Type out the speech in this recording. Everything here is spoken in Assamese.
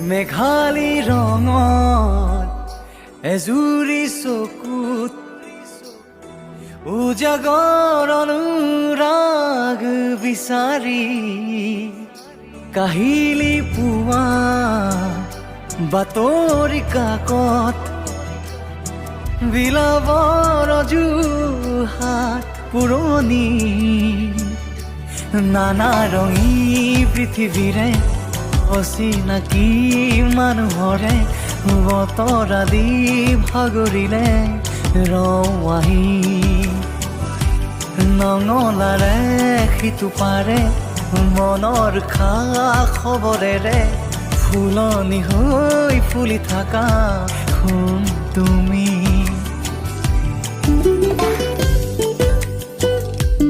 মেঘালী ৰঙৰ এজুৰি চকুত উজাগৰ অনুৰাগ বিচাৰি কাহিলি পুৱা বাতৰি কাকত বিলাবৰ অজুহাত পুৰণি। নানা ৰঙী পৃথিৱীৰে অচিনাকি মানুহৰে বতৰা দি ভাগৰিলে ৰৱাহি। নঙলাৰে সিটো পাৰে মনৰ খা খবৰেৰে ফুলনি হৈ ফুলি থাকা সোণ তুমি।